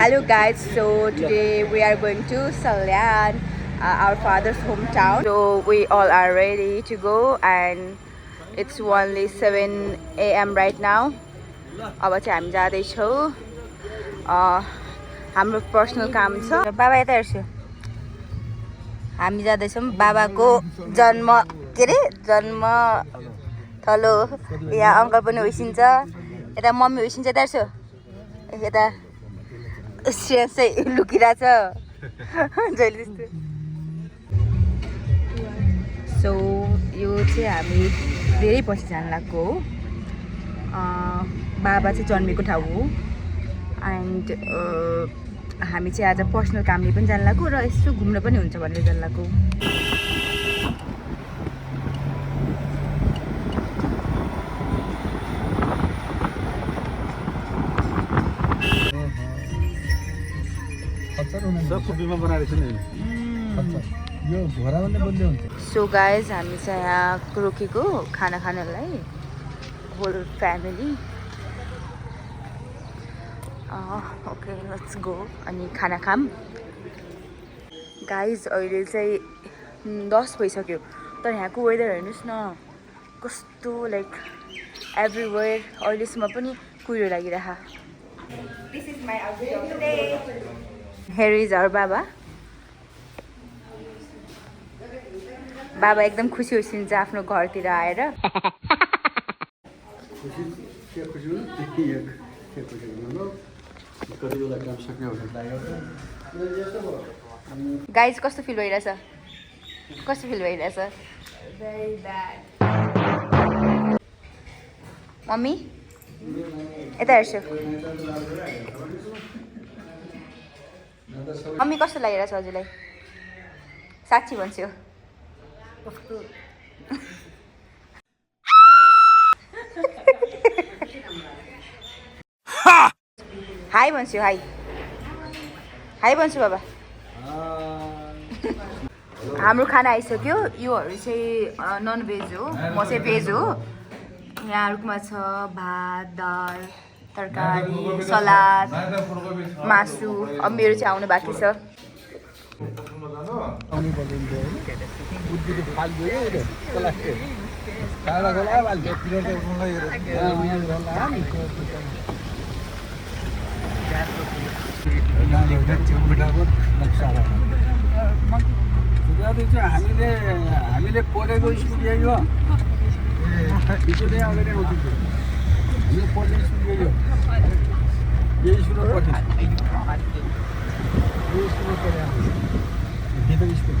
Hello guys, so today we are going to Salyan, our father's hometown. So we all are ready to go and it's only 7 a.m. right now. अब चाहिँ हामी जाँदैछौँ हाम्रो personal काम छ बाबा यता हेर्छु हामी जाँदैछौँ बाबाको जन्म के अरे जन्म थलो यहाँ अङ्कल पनि होइसिन्छ यता मम्मी होइसिन्छ यता हेर्छु यता श्रेयस चाहिँ लुकिरहेछ जहिले जस्तो सो यो चाहिँ हामी धेरै पछि जान लाग्यो हो बाबा चाहिँ जन्मेको ठाउँ हो एन्ड हामी चाहिँ आज पर्सनल कामले पनि जान लाग्यो र यसो घुम्न पनि हुन्छ भनेर जान लाग्यो सो गाइज हामी चाहिँ यहाँ रोकेको खाना खानलाई whole family okay let's go अनि खाना खाम गाइज अहिले चाहिँ 10 भइसक्यो तर यहाँको वेदर हेर्नुहोस् न कस्तो लाइक एभ्रिवेयर अहिलेसम्म पनि कुहिरो लागिरह this is my outfit of the day here is our बाबा बाबा एकदम खुसी होइसिन्छ आफ्नो घरतिर आएर गाइज कस्तो फिल भइरहेछ भेरी ब्याड मम्मी यता हेर्छु मम्मी कस्तो लागिरहेछ हजुरलाई साँच्ची भन्छु हाई भन्छु हाई भन्छु बाबा हाम्रो खाना आइसक्यो योहरू चाहिँ नन भेज हो म चाहिँ भेज हो यहाँहरूकोमा छ भात दाल तरकारी सलाद मासु अब मेरो चाहिँ आउनु बाँकी छ हामीले पढेको स्कुल यही हो अगाडि आउँथ्यो हामीले पढ्ने स्कुल यही स्कुलमा पढ्थ्यो यही स्कुलमा पढ्यो भित्र स्कुल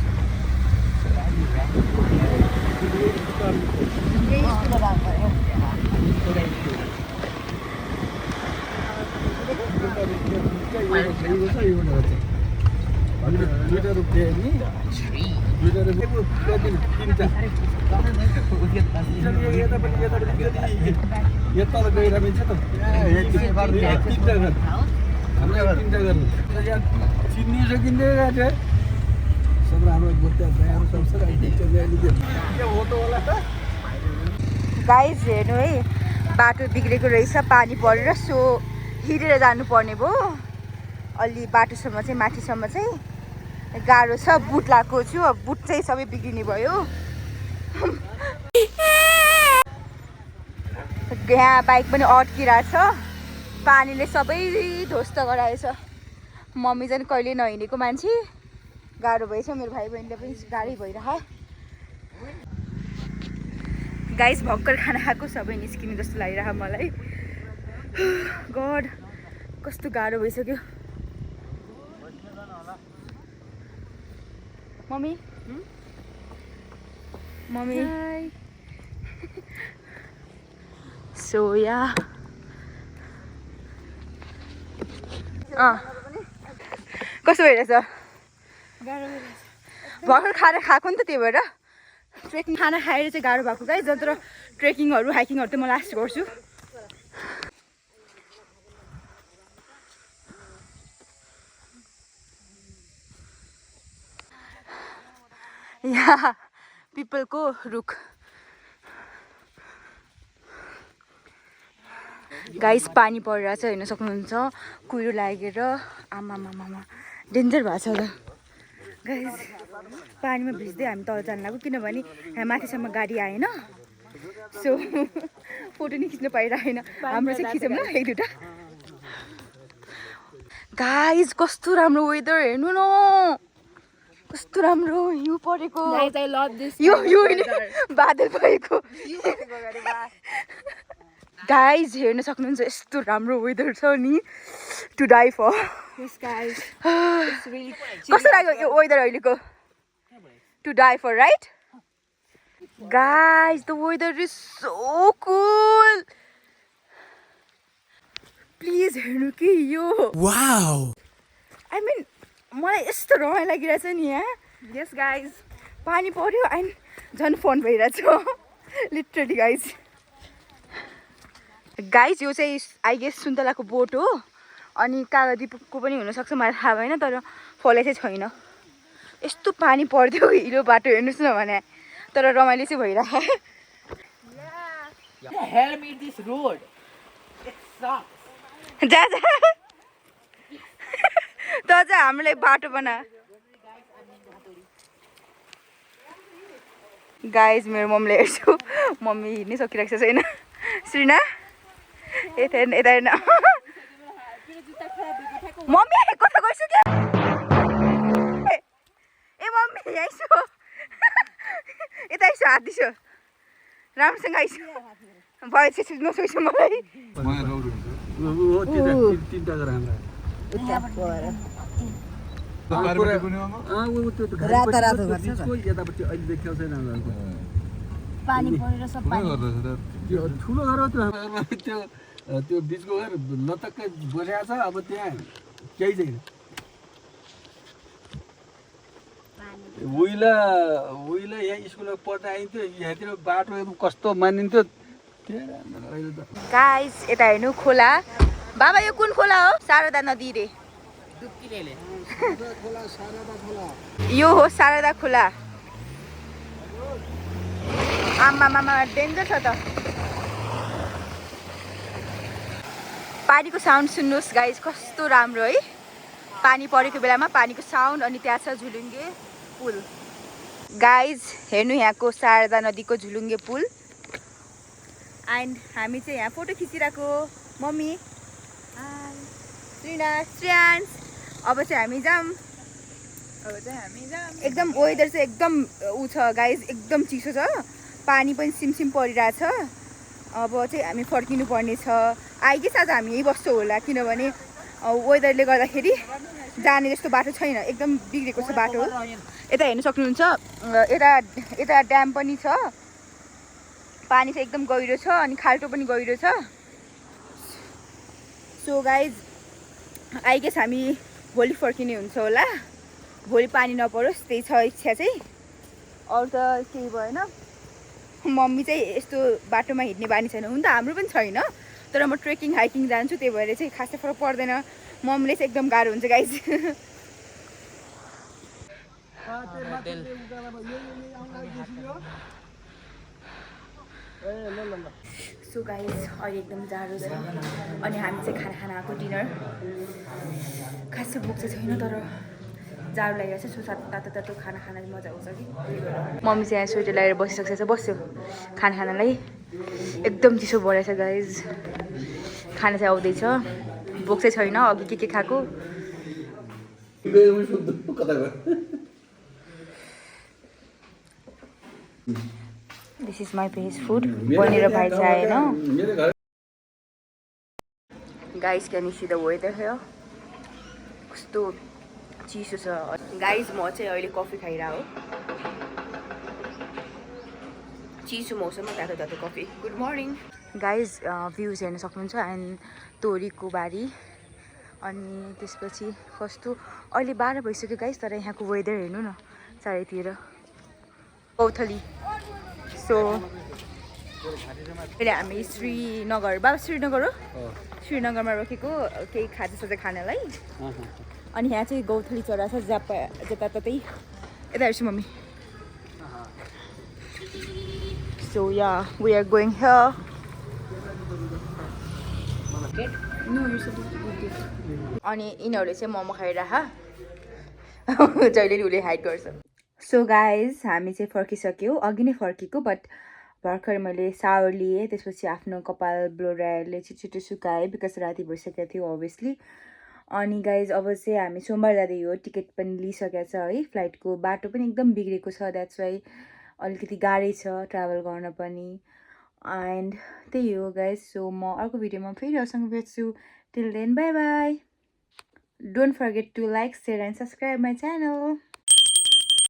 दुईवटा रुपियाँ नि दुईवटा यता गएर पनि छ त तिनवटा घर हाम्रो तिनवटा गर्नु चिन्नु सकिँदै गएको सब राम्रो गाइज हेर्नु है बाटो बिग्रेको रहेछ पानी परेर सो हिँडेर जानुपर्ने भयो अलि बाटोसम्म चाहिँ माथिसम्म चाहिँ गाह्रो छ बुट लगाएको छु बुट चाहिँ सबै बिग्रिने भयो यहाँ बाइक पनि अड्किरहेछ पानीले सबै ध्वस्त गराएछ मम्मी चाहिँ कहिले नहिँडेको मान्छे गाह्रो भएछ मेरो भाइ बहिनीले पनि गाह्रै भइरह गाइस भर्खर खाना खाएको सबै निस्किने जस्तो लागिरह मलाई गड कस्तो गाह्रो भइसक्यो मम्मी सो या कस्तो भइरहेछ भर्खर खाना खाएको नि त त्यही भएर ट्रेकिङ खाना खाएर चाहिँ गाह्रो भएको गाइस जत्र ट्रेकिङहरू हाइकिङहरू चाहिँ म लास्ट गर्छु यहाँ पिपलको रुख गाइस पानी परिरहेछ हेर्न सक्नुहुन्छ कुहिरो लागेर आमामामा डेन्जर भएको छ त गाइस पानीमा भिज्दै हामी तल जान लाग्यो किनभने यहाँ माथिसम्म गाडी आएन सो फोटो नि खिच्न पाइरहेन हाम्रो चाहिँ खिचौँ ल एक दुईवटा गाइस कस्तो राम्रो वेदर हेर्नु न कस्तो राम्रो हिउँ परेको यो बादल भएको गाइस हेर्न सक्नुहुन्छ यस्तो राम्रो वेदर छ नि टु डाई फर कस्तो लाग्यो यो वेदर अहिलेको to die for right guys the weather is so cool please हेर्नु कि यो वाउ आई मिन मलाई यस्तो रमाइलो लागिरहेछ नि यहाँ यस गाइज पानी पर्यो एन्ड झन् फोन भइरहेछ लिटरली गाइज यो चाहिँ आई गेस सुन्तलाको बोट हो अनि कागतीको पनि हुनसक्छ मलाई थाहा भएन तर फलै चाहिँ छैन यस्तो पानी पर्थ्यो हिलो बाटो हेर्नुहोस् न भने तर रमाइलो चाहिँ भइरहेको जा जा त चाहिँ हामीलाई बाटो बना गाइज मेरो मम्मीले हेर्छु मम्मी हिँड्नै सकिरहेको छैन श्रीना यता हेर्न यता हेर्न मम्मी कता गइसु के ए मम्मी आइसु यता आइसु हात दिसु राम्रोसँग आइसु भयो चाहिँ नसोइसु मलाई पानी परेर सब ठुलो घर हो त्यो बिचको घर लतक्कै बसेको छ अब त्यहाँ केही छैन उहिला यहाँ स्कुलमा पढ्दा आइन्थ्यो यहाँतिर बाटो कस्तो मानिन्थ्यो गाइस यता हेर्नु खोला बाबा यो कुन खोला हो शारदा नदी रे यो हो शारदा खोला आमामामा डेन्जर छ त पानीको साउन्ड सुन्नुहोस् गाइस कस्तो राम्रो है पानी परेको बेलामा पानीको साउन्ड अनि त्यहाँ छ झुलुङ्गे पुल गाइस हेर्नु यहाँको शारदा नदीको झुलुङ्गे पुल एन्ड हामी चाहिँ यहाँ फोटो खिचिरहेको मम्मी श्रीना श्रेयान्स अब चाहिँ हामी जाऊँ एकदम वेदर चाहिँ एकदम ऊ छ गाइस एकदम चिसो छ पानी पनि सिमसिम परिरहेछ अब चाहिँ हामी फर्किनु पर्ने छ आइगेस आज हामी यही बस्छौँ होला किनभने वेदरले गर्दाखेरि जाने जस्तो बाटो छैन एकदम बिग्रेको छ बाटो यता हेर्नु सक्नुहुन्छ यता ड्याम पनि छ पानी चाहिँ एकदम गहिरो छ अनि खाल्टो पनि गहिरो छ सो गाइज आइगेस हामी भोलि फर्किने हुन्छ होला भोलि पानी नपरोस् त्यही छ इच्छा चाहिँ अरू त केही भएन मम्मी चाहिँ यस्तो बाटोमा हिँड्ने बानी छैन हुन त हाम्रो पनि छैन तर म ट्रेकिङ हाइकिङ जान्छु त्यही भएर चाहिँ खासै फरक पर्दैन मम्मीले चाहिँ एकदम गाह्रो हुन्छ गाइज सो गाइज अहिले एकदम जाडो छ अनि हामी चाहिँ खाना खान आएको डिनर खासै भोक चाहिँ छैन तर जाडो लागिरहेको छ सो तातो खाना खान मजा आउँछ कि मम्मी चाहिँ यहाँ स्वेटर लगाएर बसिसकेको छ बस्यो खाना खानालाई एकदम चिसो भइरहेछ गाइज खाना चाहिँ आउँदैछ भोक चाहिँ छैन अघि के खाएको this is my veg food बनेर भाइ चाहिँ आएन guys can you see the weather here कस्तो चिसो छ गाइज म चाहिँ अहिले कफी खाइरहेको हो चिसो मौसममा तातो coffee good morning guys views हेर्न सक्नुहुन्छ एन्ड तोरीको बारी अनि त्यसपछि कस्तो अहिले 12 भइसक्यो गाइज तर यहाँको वेदर हेर्नु न चारैतिर गौथली सो अहिले हामी श्रीनगर बाबा श्रीनगर हो श्रीनगरमा रोकेको केही खाजासाजा खानलाई अनि यहाँ चाहिँ गौथली चरा छ जताततै यता हेर्छु mummy so yeah we are going here अनि यिनीहरूले चाहिँ मोमो खाइरह जहिले उसले हाइड गर्छ सो गाइज हामी चाहिँ फर्किसक्यौँ अघि नै फर्केको बट भर्खर मैले सावर लिएँ त्यसपछि आफ्नो कपाल ब्लो ड्रायरले छिटो सुकाएँ बिकज राति भइसकेको थियो अभियसली अनि गाइज अब चाहिँ हामी सोमबार जाँदै हो टिकट पनि लिइसकेको छ है फ्लाइटको बाटो पनि एकदम बिग्रेको छ द्याट्स वाइ अलिकति गाह्रै छ ट्राभल गर्न पनि एन्ड त्यही हो गाइज सो म अर्को भिडियोमा फेरि अरूसँग भेट्छु till then bye bye don't forget to like share and subscribe my channel